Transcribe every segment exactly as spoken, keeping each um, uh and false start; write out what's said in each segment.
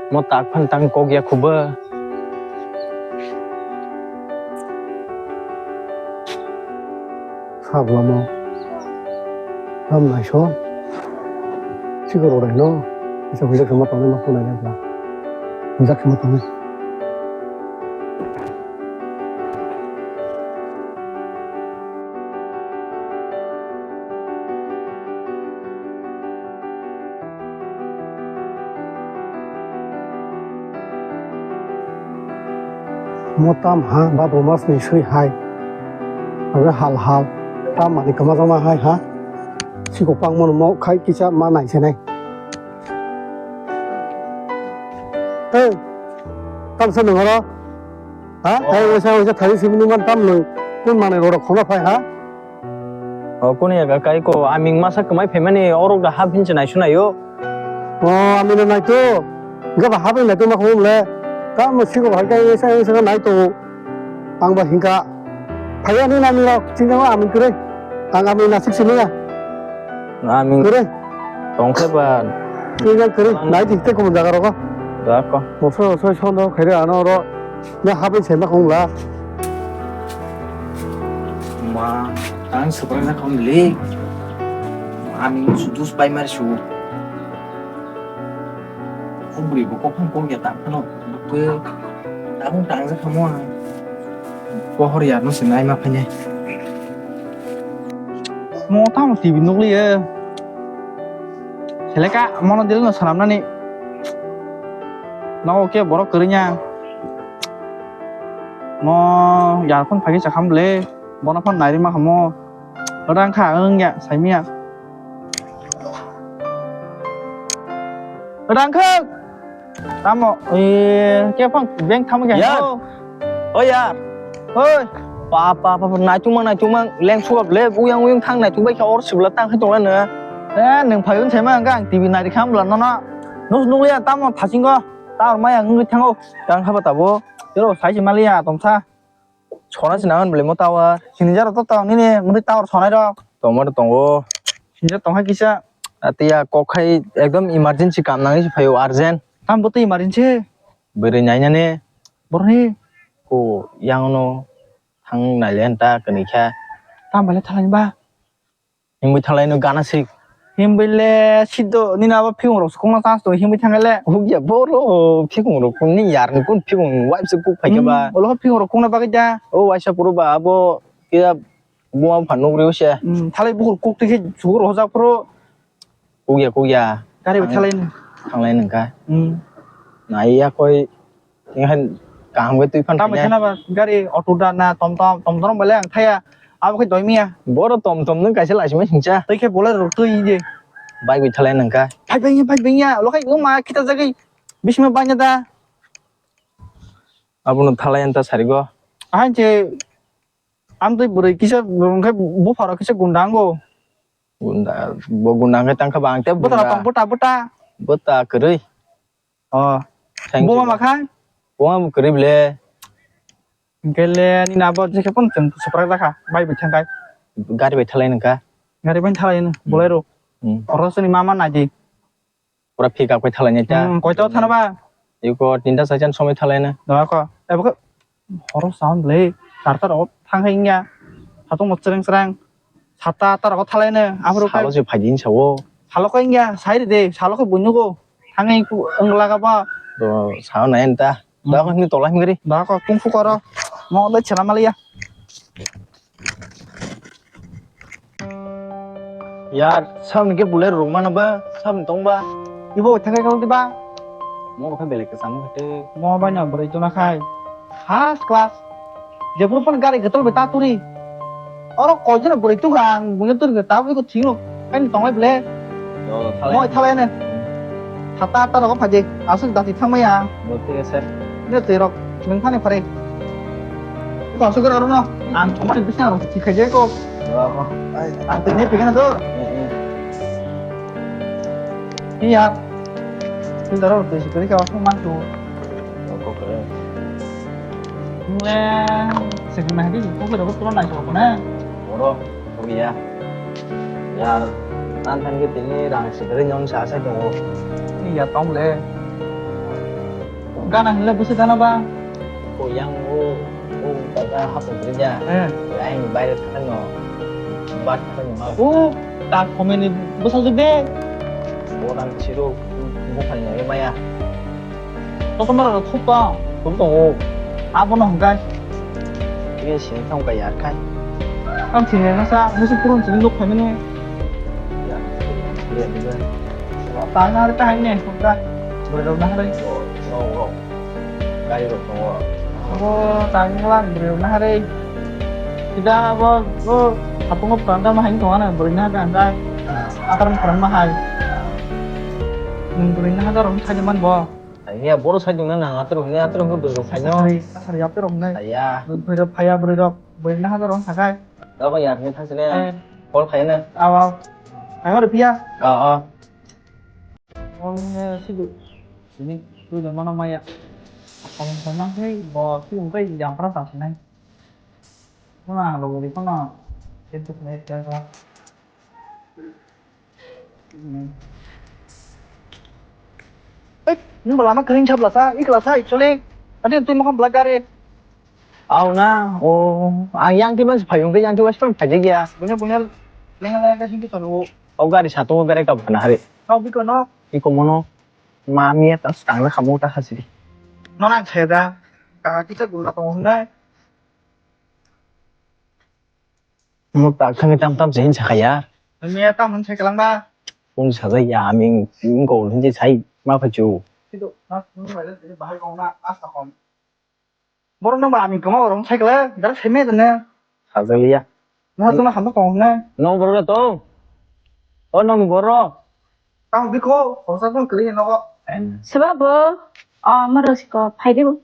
Mo tak phan tang kok ya khuba. Sablamo. Tam naiso. Sikoro reno. Isa hujak sama tongnai ma khonai na bla. Hujak sama tongnai. Mo tam ha, Bhabro masni swi hai. Abo hal hal. Tam mani kwma kwma hai ha. Siko pang mono mo khai kisa ma nai se nai. Hey, tam sa nung oro? Ha? Oh. Hai, waisa, waisa, thari simi nung man tam nung. Kun mane roro khona phai ha? O, kuni ya kai ko, aming masa kwmai phaimani orok da hap hinse nai sunaio. O, amino nai to. Gaba hap nai to ma khum le. Tam siko hai kai, waisa, waisa nai to. Ang ba hingka. Phaiya ni nami rok, chini ma amin kwrwi. Ang amin nasik sini ya. Amin kwrwi. Tongkhe ba. Chini kwrwi. Nai di te kumun jaga rogo. Dako. Bosoi bosoi sondo khairi ano ro. Na habai sai ma khong la. Ma, tang seberang na khong le. Amin sudus pai mar su. Khobri bo kophang kok ya tang phano bwkhe tabung tangjak kha mo ang. Pohor ya no se nai ma phainai. Mo tamo T V nukli ye. Seleka mono dil no sanam nani. Nogo ke borok kwrwnya. Mo ya phone phagi chakam le. Bono phone nai rima hamo. Rang kha ang ya saimia. Rang kha. Tamo, eh, ke phang bank thamo ke. Yar. Oh. O yar. Oi. Pa, pa, pa, pa, naichukmang, naichukmang, leng suap le, uyang, uyang thang naichuk bai kha or sibla tang khai tongla no. Eh, nwng phaiun saima ang kha, ang T V nai rikha bwla nono. Nus nukliya tamo thasingo, ta or maya ngwi thango. Tang kha ba tabo. Tero sai se maliya tomsa. Sona se nangan bwle mo tower. Sini jaro to tower nini, muni tower sonai rok. Tongma tongo. Sinja tongkha kisa. Atiya kok khai ekdom emergency kam nangwi se phaio urgent. Tam bo twi emergency. Bwrwi nainani. Borni. Ko yang no thang naile ta kani kha. Tam bale thalani ba. Himwi thalai no gana sik. Himwi le siddo nini abo phikung rok sukung na chance to himwi thangai le. Huk ya boro phikung rok ni yar ni kun phikung wife se kuk phai khe ba. Hmm, olo phikung rok kung na bagwi da. O waisa puro ba abo kiya buma phan nugri o se. Hmm, thalai bukur kuk twi khe sukur hojak puro. Kukya, kukya. Gari bo thalai no. Thanglai nang kha. Hmm. Nai ya koi, tini han kaham khe twi phan. Tamo khaina. Khena ba gari auto da na tom tom, tom tom bale ang thaya. Abo khe doi miya. Boro tom tom nung kaisa laisima singcha. Tei khe bolai rok twi ye. Bike bi thalai nang kha. Bike bang ya, bike bang ya. Lo khai ma khita jagwi. Bisma bang ya da. Abono thalai anta sarigo. Ahan che. Amtwi bwrwi kisa, bwrwi khe bupharo kisa gunda ango. Gunda, bo gunda hwnkhe tangkha ba ang tei bwta bwta. Bwta, bwta. Bwta kwrwi. Oh. Thank you. Buma makha? Buma bo kwrwi bwle. Hwnkhe le nini abo jekhe phano chwng swprak jakha, bai bai thangkhai. Gari bai thalai nangkha. Gari bai thalai no, hmm, bolai rw. Hmm. Oro chwngni mama naidi. Pura pick up khai thalai nai ta. Hmm, koito thana ba? Iko tinta saichan somoi thalai na. Doko. Ebo khe horo sound le, tartar o thang hai ya. Hatung mo chereng chereng. Sata tar o thalai na. Aphuru kai. Salo se phai din sawo. Salo kai ya, sai de, salo kai bunugo. Thang hai ku ang laga ba. Do sao nai enta. Hmm. Doko ni tolai mgri. Doko kung fu koro. Mo le chela maliya. Yar, samni khe bulai rwrwk mano ba, samni tong ba? Ibo thangkai kang diba? Mo khe belai kwcham khe. Mo bai no bwrwi tuna khai. First class. Jephuru phano gari kwtal bai ta turi. Oro koi jona bwrwi tuga ang buino turi khe ta bai ko thino. Kaini tonglai bwle. Yo, thalai. Mo thalai ne. Sata ata rogo phaidi, aswk dati thangmaya. Bo, thik ase. Ne twi rok, nwng thani pharai. Ko aswk rok no, ang thumani bising rok thik khai jai ko. Yo, bo. Ai, ang twi ne pigana do. Eh, eh. Iya. Twi daro twi sikari ka aswk man tu. Yo, ko kare. Nge, sikari na hadi, ko kare ko pura nai so ko na. Oro. Thok ya. Yar, tan than khe tini rang sikari nyon sa sa tongo. Ni ya tong le. Gana hinle busi gana ba. Ko yang o, o kaka hapo beri ja. Eh. Yang bayar thang no. Bat thang no. O, tak komeni busa jik de. Orang siru bukan yang maya. Kotor mara rok khub tong. Khub tong o. Abono hwnkhe. Ini sini tong kaya kai. Ang sini nasa musu purun sini nuk khaimani. Ya, ya, ya. Tang ari ta haine hwnkhe. Bwrwi rok nahari. Rok, rok. Gari rok tongo. Abo tang lang bwrwi rok nahari. Kita abo, abo, apung abo tang tang hain tongo na bwrwi nahari ang kai. Atar mukran mahai. Nwng bwrwi nahari rok khai man bo. Aiya, boro sai dungna nang ator hwnwi, ator hwnwi bwrwi rok phaino. Asari, asari ator hwnwi. Aiya. Bwrwi rok phaiya, bwrwi rok, bwrwi na hajar rok sakai. Abo ya, hwnwi thang sini. Eh. Call khaina. Aw, aw. Ai hore phiya. Aw, aw. Ong ne sidu. Sini, tu de mana maya. Ong sanang hei, bo si ung kai jam pra ta sinai. Mana lo di kono. Itu ne jaga. Ei, nwng bo lama kwrwng sa bwlasa, i kwlasa, actually. Ani twi mokhang bwlak gari. Aw na, o, ang yang twi mas phai wngkhe yang twi mas phai phai ya. Bunya, bunya, lenga lenga singki sanu. O gari satung o gari ka bana hari. Kau biko no. Iko mono, ma miya ta stang na khamu ta hasidi. Mana saya da, ka kita guna tong hwnai. Mo tak thangwi tam tam se hin sakha ya. Miya tam hwn sai kalang ba. Pung sajak ya aming pung ko hin je sai ma phachu. Kitu na pung bai le bahai kong na asta kong. Boro no ba aming koma rong sai kala dar sai me dene. Sajak ya. Na tu na ham kong na. No boro to. O no boro. Tang biko, khoroksa tong kwrwi nogo. Seba bo, o, moro siko, phai de bo.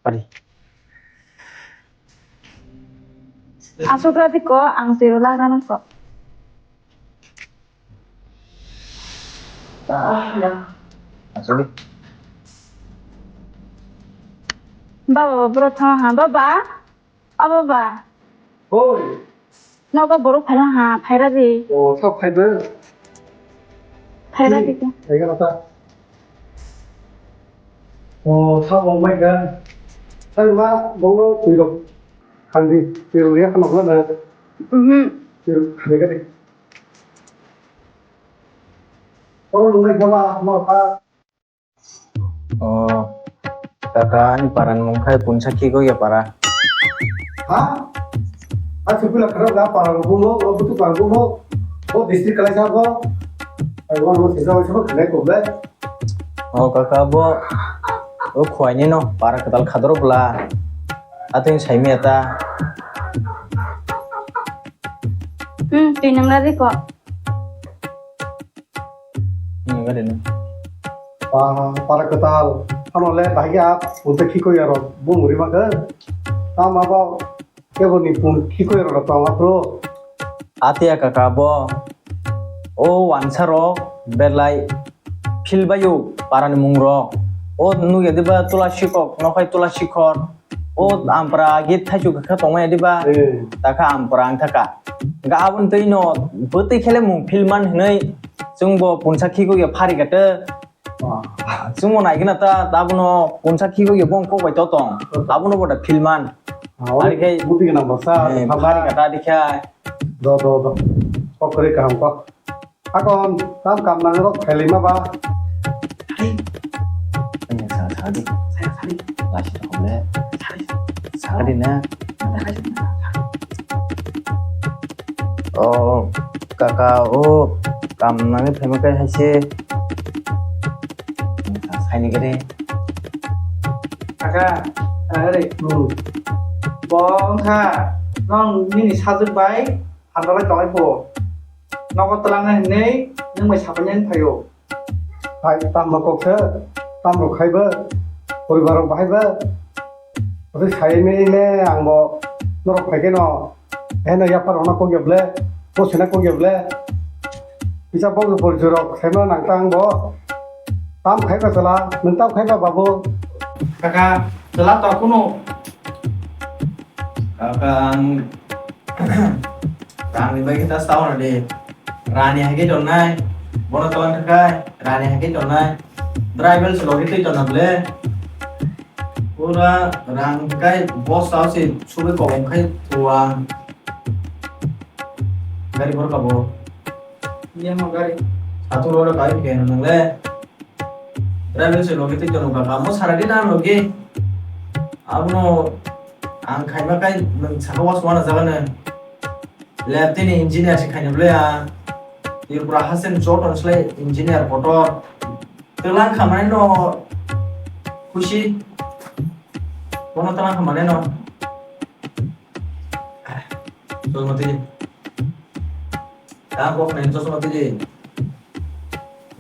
Pari. Asukra di ko, ang tiro lagra nang ko. Ah, ya. Asuli. Baba, bro, thang ha, baba. Abo ba. Oi. Nogo borok phaila ha, phaira di. O, sok phaibo. Phaira di. Phaigana ta. O, sok o mai ga. Sai ma bongo twi rok. Khandi twi rok ya khano khana. Mhm. Twi rok khani ga di. Oro nungai bola ma pa. O, kaka, ani para ni mung khai punsa khikok ya para. Ha? A chupila kharap na para bumo, o butu para bumo. O district kalai sa bo. Ai wan mo sisa o sabo khanai ko be. O kaka bo. O khwai ni no para kwtal khadoro bla. Atwng sai maya ta. Hmm, twi nang radi ko. Hmm, gari no. Pa-, para kwtal. Ano le bahai a punsa khikoi aro. Bo muri ma khe. Tama ba kebo ni pun khikoi aro tama pro. Atia kaka bo. O wansa rok belai phil bayo para ni mung rok. O nugya diba tula sikok, nokhai tula sikhor. O ampra agi thaichuk kha tongmani diba? Eh. Takha ampra ang thaka. Ga aboni twi no bwtwi khele mung philman hinwi chwngbo punsa khikuk ya phari kate. Ah. Chwngbo naigwna ta, abono punsa khikuk ya bong kok bai to tong. Abono bo da philman. Ah, ari khai bwtwi gwnang bwsa, eh, philman. Phari kata dikha. Do, do, do. Kok kwrwi kaham kok. Akon, tam kam nang rok khailima ba? Hai. Sa, sa di. Sa, sa di. Lasi rok le. Sa di. Sa di na. Sa di. O, kaka, o, kam nang phaima kai hai se. Sa, sa ni gare. Kaka, are. Hmm. Bo wngkha, nong nini sajwk bai. Hamjakle tongwi pho. Nogo twlangnai hwnwi nwng bai sapainani phaio. Hai, tamo kok se, tamo khai bo, poribar rok bahai bo. Oi sai mili le ang bo norok phai khe no. Heno yapar rok no kok ya ble, bo sena kok ya ble. Kisa bo bo jorok sai ma nang tang bo. Tam khai ba sala, nwng tam khai ba babu. Kaka, sala to kunu. Kaka, ang Rangni bagwi ta sao na de. Rani hai khe tongnai. Bono tolan khakai. Rani hai khe tongnai. Driver se logi twi tona ble. Pura rang kai boss sao se subi kobong khai tuang. Gari bor kabo. Iya mo gari. Satu lo kai ke nang le. Driver se logi twi tona ka mo sara di na logi. Abono ang khai ma kai nang saka was wana jaga ne. Lab tini engineer se khaina ble a. Tripura hasen joto slai engineer kotor. Telang khamani no khusi. Bono telang khamani no. Chosma tiji. Ta kok nai chosma tiji.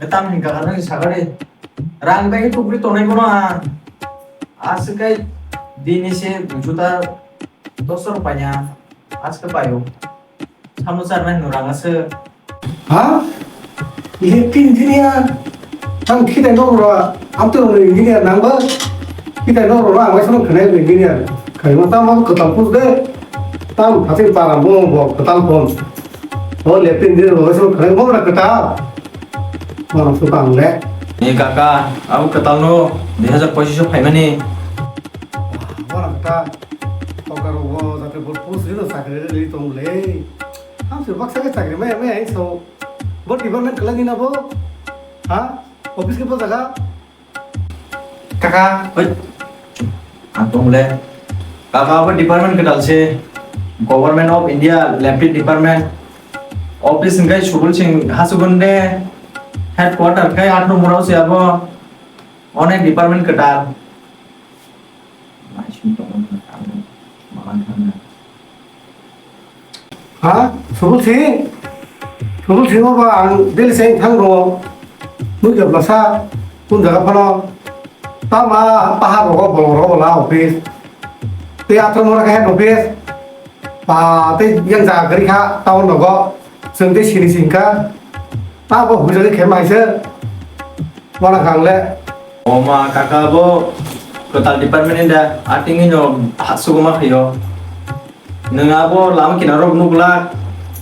Betam hinka kana ni sagari. Rang bai tubri tonai bono a. Aswk kai dini se juta dos rupiah. Aske payo. Samu charnai no rang ase. Ha? Electric engineer? Ang khitai no ro, ang to engineer nang ba. Khitai no ro, ang bai sono khnai engineer. Khai ma tam ko tam pus de. Tam phatin para mo bo ko tam pon. O electric engineer bo sono khnai mo ra kata. Mo so tang le. Ni kaka, abo kwtal no dui hazar pochish o phaimani. Mo ra kata. Kokaro bo jate bo post rino chakri rili tong le. Ham se baksa ke chakri maya maya hai so. Bo department kwlai ni na bo? Ha? Office ke bo jaga? Kaka, oi. Ang tong le. Kaka bo department kwtal se. Government of India, Lab Department. Office hingkai Subul Singh Hasubun de. Headquarter kai Athru Murao se abo. Onek department kwtal. Ha? Subul Singh? Subul Singh ba ang daily se thang ro. Mui ga blasa kun jaga phano. Tama pahar rogo bolong rogo la office. Te atro mora ka head office. Pa te yang jaga gari kha town rogo. Sengte sini singka. Tabo hujali khema ise. Wana kang le. Oma kaka bo kwtal department ni da ating ino hasuguma khayo. Nwng abo lama kinaro nukla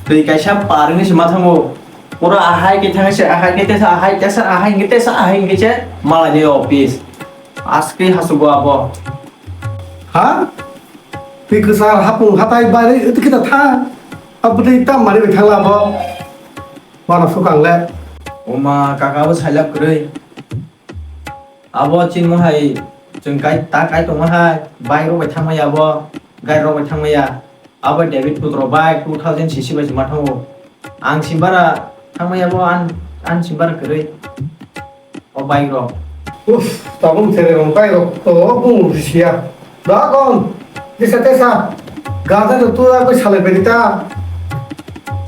twi kaisa paringni se mathango. Pura ahai khe thangse ahai khe tesa ahai tesa ahai khe tesa ahai khe se malani office. Aske hasugo abo. Ha? Twi kwchar hapung hatai bai twi kita tha. Abdei tam mari bai thangla abo. Wana sukang le. Oma kaka bo sailap kwrwi. Abo chini mohai chwng kai ta kai tongma hai bike rok bai thangma ya abo gari rok bai thangma ya abo David Putro bike two thousand C C bai se ma thango ang simbara thangma ya abo an an simbara kwrwi o bike rok. Uff, tabung tere rong bike rok to bung risiya. Dakon, tesa tesa, gaja no tura koi salai peri ta.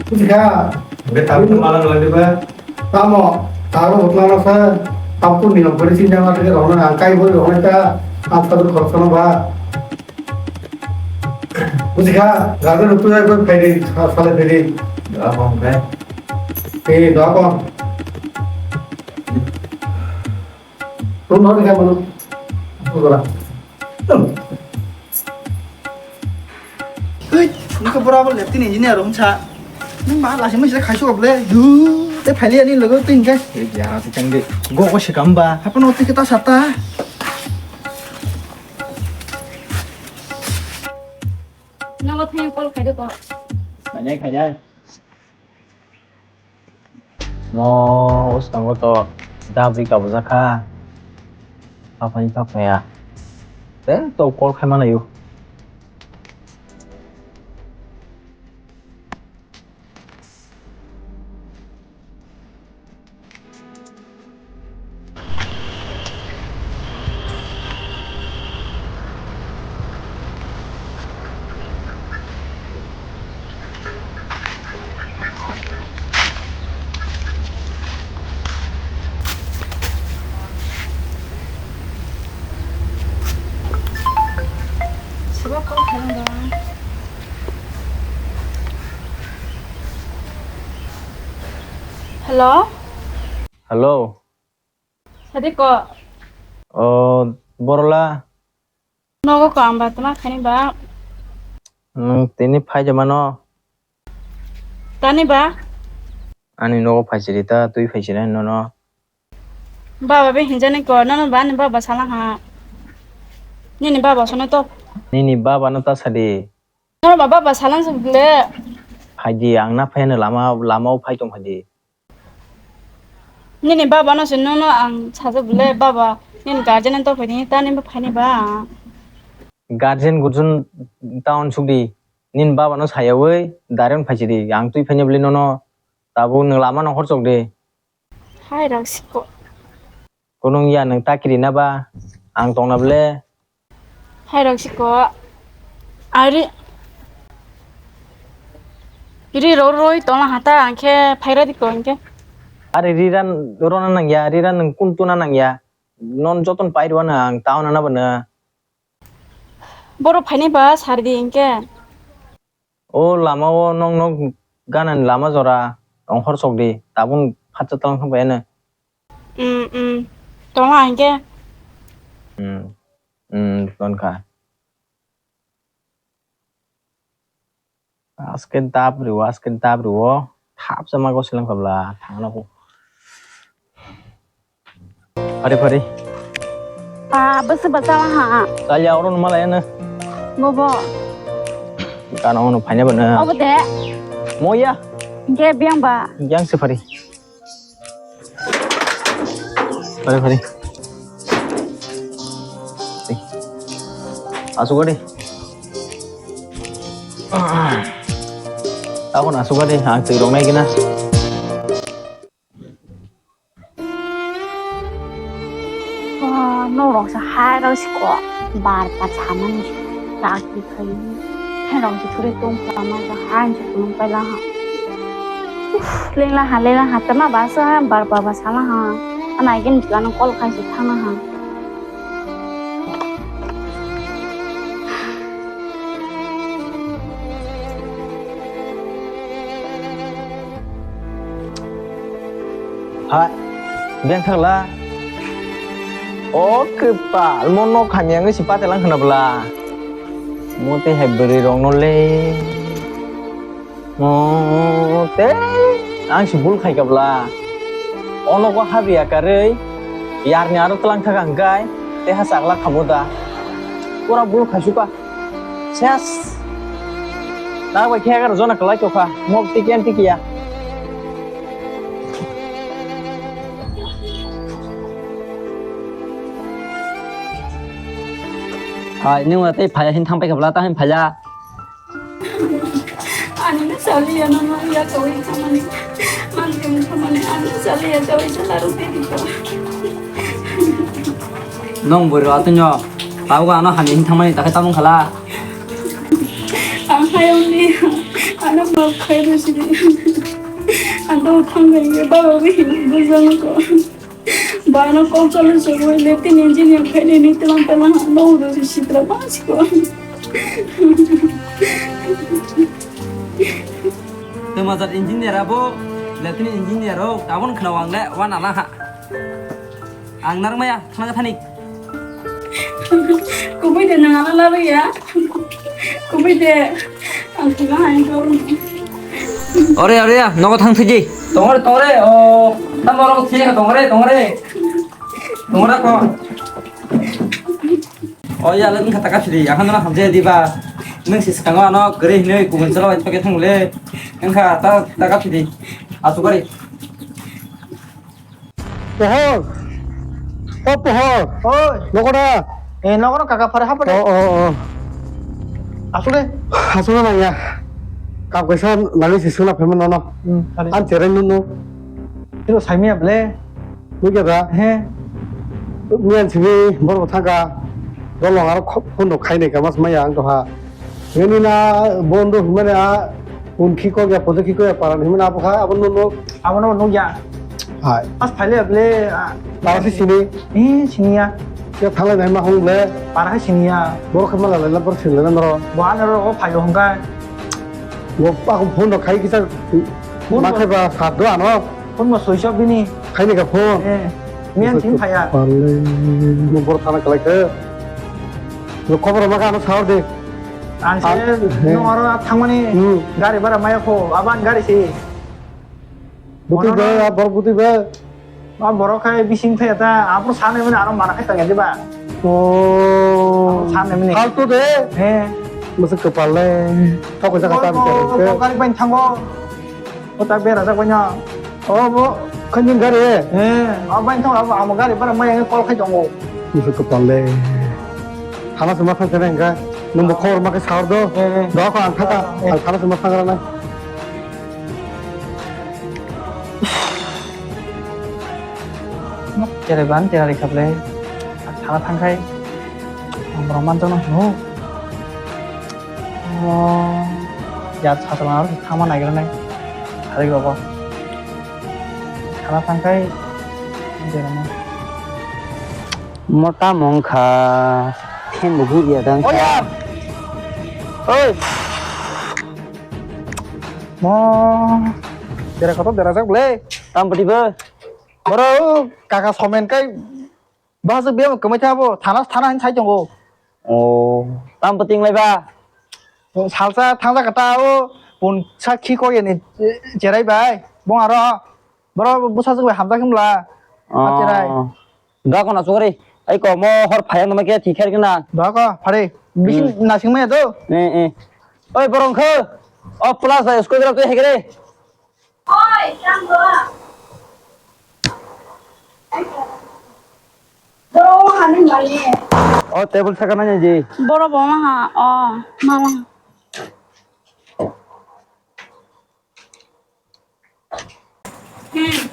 Bujiga. Be tabu to malang lagi ba. Tamo, taro botla no sa, tabu ni no peri sinja ma te rona ang kai bori rona ta, ang sadu khorsa no ba. Bujiga, gaja no tura koi peri, salai peri. Dakon be. Eh, dakon. Room no ni ka mano. Ora. Hei, nungkha bora bo leptin engineer rung cha. Nung ma lasi mo sila khaisu oble. Du, te phaili ani logo tin ke. Ei ya, te chang de. Go go se kam ba. Hapono te kita sata. Nang thang call khai de ko. Khai khai. No, uskango to dabri kabujak kha. Aphani thok ya. Te to call khai manayo. Hello? Hello. Sadi ko. O, Borola. Nogo ko ang ba tama khani ba. Nwng tini phai de mano. Tani ba? Ani nogo phai siri ta, twi phai siri nono. Baba be hinjani ko, nono ba ni baba salang ha. Nini baba sono to. Nini baba no ta sadi. Nono ba baba salang se bile. Phaidi ang na phaino lama, lama o phai tong phaidi. Nini baba no se nono ang saja bile baba. Nini guardian to phaini ta ni ba phaini ba. Guardian gurjun town sukdi. Nini baba no sayawi daren phaisidi. Ang twi phaini bile nono tabuk nwng lama no horsok di. Hai rok siko. Kunung ya nwng takiri na ba? Ang tongna ble. Hai rok siko. Ari. Ri ro roi tongna hata angkhe phaira diko angkhe. Ari riran rona nangya, riran nwng kun tuna nangya. Non joton pairwana ang tauna na bana. Boro phaini ba sardi angkhe. O lama o nong nok ganani lama jora ongkhor sok di, tabun phatsa tlang thang bai ano. Mm, mm. Toma hingke. Mm, mm, ton kha. Aske dap riwo, aske dap riwo. Thap sama go silang kabla, thangna ko. Phari, phari. Ah, bwswk bwsa ha? Chaliya oro numa laya na. Bobo. Kana ono phaina bana. Obo de. Moya. Ge biang ba. Yang se phari. Phari, phari. Asuk adi. Ako na asuk adi, ang twi rok nai gina. Ah, norok se hai rok siko bar bar samani chakri khai. Hai rok se thuri tong pha ma ja hai se kunung paila ha. Uff, lela ha, lela ha, tama ba sa bar bar ba sala ha. Ana igin tla no call khai se thana ha. Hai, bengthakla. O kwpal, mo nok hamya wngwi se patelang khna bwla. Mo tei hai bwrwi rokno le. Mo tei ang se bul khai kabla. O nogo habiya karwi yarni aro twlang thaka hwnkhe tei ha chakla khamo da. Pura bul khai suka. Ses. Nang bai khe egaroh jona kwlai tokha. Mok tiki an tiki ya. Hai, nwng tei phaya hin thang pai kha bwla, ta hin phaya. Ani na sali ya na ma ya kawai khamani. Man kung khamani, ani na sali ya kawai sala rute di ko. Nong bwrwi atwino tabuk ano hamya hin thangmani takhai tabung khala. Ang hayungni ano map khai rwsidi. Ang to thangbai ye baba bai hini bujang ko. Bano kok cholo cholo le tin engineer khai ni ni tlang tlang no ro sitra basko. Twmajat engineer abo, latrine engineer o, tabon khna wang le, wana la ha. Ang narmaya, thana thani. Kubui de nang ala la ya. Kubui de, ang thana hai ko. Ore, ore, ya, nogo thang thiji. Tongore, tongore, o, tam borok thiji, tongore, tongore. Tongore ko. O ya, lagi kata kasih di, akan nang hamjai di ba. Nang si sekarang ano, gere hini, kubun selo, pakai thang le. Engka, ta, ta kasih di. Asu kari. Pohor. O Pohor. Oi. Nogo da. Eh, nogo no kaka phare hapore. O, o, o. Asule. Asule nang ya. Kap kaisa nang si suna phema nono. Hmm, thari. An chere nunu. Iro saimia ble. Nukya da? He. Miyan simi borok thangka. Dolong aro kho-, phone rok khainai ka mas maya ang doha. Nini na bondo himani a un khiko ya podo khiko ya paran himani abo kha abo no no. Abo no nukya. Hai. Pas phaile ble, ah. Para si sini. Eh, siniya. Ya thanglai nai ma hong ble. Para hai siniya. Borok khe mala lela borok sini lela noro. Bo ano ro phaio hongka. Bo pa phone rok khai kisa. Phone ma bo khai ba khat do ano. Phone bo switch off bini. Khaini ka phone? Eh, miyan thim phaya. Parle, mo bor thana kalai khe. Lo khobor ma kano saor de. Ang se, ah, no aro thangmani, hmm, gari bara maya kho, aban gari se. Butui be, ah, bor butui be. O borok khai bising thaya ta, abro sanai mani aro mana khai tongya diba? Oh. Sanai mani. Faltu de. He. Masa kepal le. Kau kau jaga tam kau. Kau gari bai thango. O ta bera jak bai no. O bo khanjing gari. He. O bai thango abo amo gari bara mai ang call khai tongo. Masa kepal le. Hala sema thang kena engka. Nungbo khobor ma khe sahor do. He, he. Do ko ang thaka. He. Ang hala sema thang rana. Cherai ban cherai khaple. Thana thangkhai. Ang borok manjakno hino. Oh, ya chhatla thangma naigra nai. Hari gobo. Thana thangkhai. Jerana. Mota mongkha. Thenbo buria dang. Oh, ya. Oi. Mo, dera kotor dera jak ble. Tam pati ba? Boro kaka somen kai bahasa biya kemai thabo, thana, thana hin sai tongo. Oh, tam pati nglai ba? Salsa thangsa kata o, pun sa khi ko yeni cherai bai. Bong aro, boro busa jek bai hamjak himla. Oh. Cherai. Da kono sugri. Ai ko mo hor phayang ma khe thikher kena. Da ko, phare. Bising nasing maya do. Eh, eh. Oi, borong kho. O plus da screwdriver tu hegre. Oi, tang bo. Do hani mali. O table saka na ji. Boro bo ma ha. O, mala. Hmm.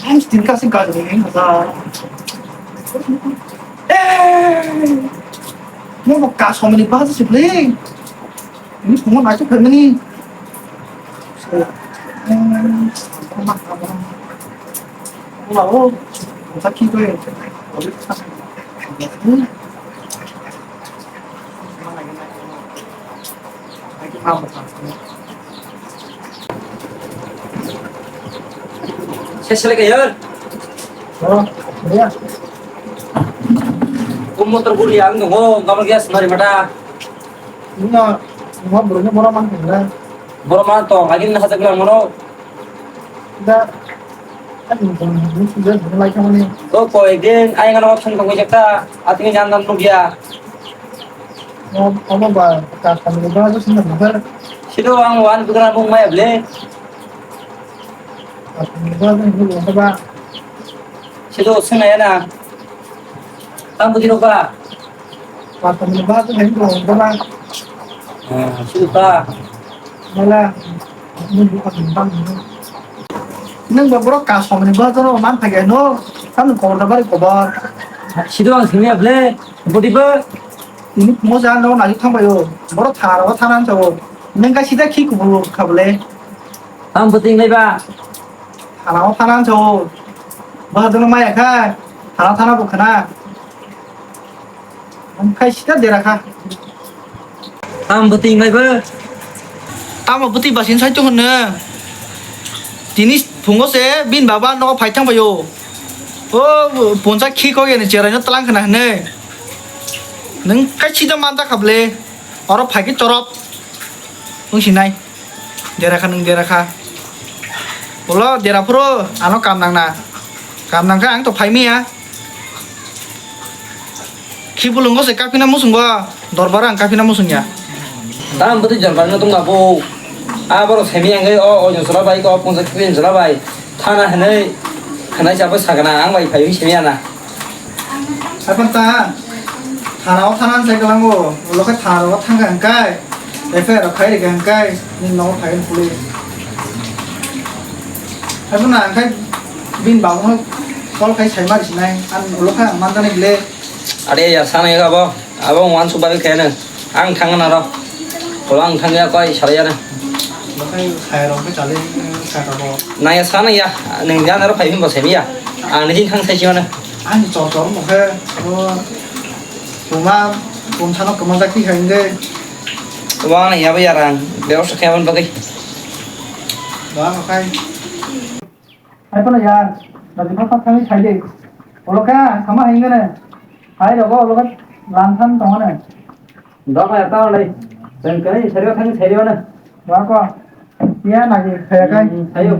Ang sini kasih gaji ini masa. Eh, mau bekas komedi bahasa sih beli. Ini semua masuk ke sini. Wow, sakit tuh ya. Sesele kayor. Oh, iya. Kum motor guli ang dongo, kamal gas nari mata. Ina, semua burungnya bola mana? Bola mana to? Lagi nasa sebelah mana? Da, ani bang, ni sudah mulai kamu ni. O koi din, ai ngana option tong jakta, atini jan dan rugia. Omo ba, ka samni ba tu sini ba. Sido ang wan bukan bung mai able. Ka samni ba tu sini ba. Sido sini ya na. Tang budi roba. Patani ba tu hai ko ba. Ah, suka. Mala, ni buka bintang ni. Nang ba bro ka somni ba tu man thage no. Tam ko da bari ko ba. Sido ang sini able. Budi ba. Ini mo ja no na thang ba yo. Bro thara ba thana cho. Nang ka sida khi ko bro ka ble. Tam buting nai ba. Thana ba thana cho. Ba tu maya kha. Thana thana bo khana. Khai sita dera kha. Tam bwtwi nai bo. Tamo bwtwi basin sai tongo nw. Tini phungo se bin baba nogo phai thang baio. O punsa khi kok yani cherai no tlang khna hne. Nung khai sita manta khable. Oro phai ki chorop. Wng sinai. Dera kha nwng dera kha. Ulo dera phuru ano kam nang na. Kam nang kha ang to phai miya. Khi bulungo se kapina musung go. Dorbar ang kapina musung ya. Tam bwtwi jorbar no tong bo. A boro semi ang o o josra bai ko pungsa khin josra bai. Thana hwnwi khwnai chabo sagana ang bai phai simi ana. Apan ta thana o thana sai kalango, ulo khe thana ro thang kha hwnkhe, F I R rok khai rikha hwnkhe, nini nogo phai hwn puli. Apan na hwnkhe bini babu no call khai sai ma risi nai, ang ulo khe ang man jani ble. Are ya sana ya abo, abo wan su bai khe na. Ang thangna ro. Kolo ang thangya koi salai ya na. Bakai khairok khe chali kha ka bo. Naya sana ya, nung jana ro phai bo semi ya. Ang ni thang sai chimana. Ang chor chor mo khe bo. Buma bum thano kama jak ti khain de. Wana ya ba ya rang. Bebostha khe ban bagai. Hai phano yar, naji kha kha thangwi sai de. Olo kha sama hai ngene. Hai rogo olo kha lan than tong ne. Dok ya ta lai. Tang kai sai ro thang sai ro na. Wa ko. Ya naji khaya kai. Hmm, ayo.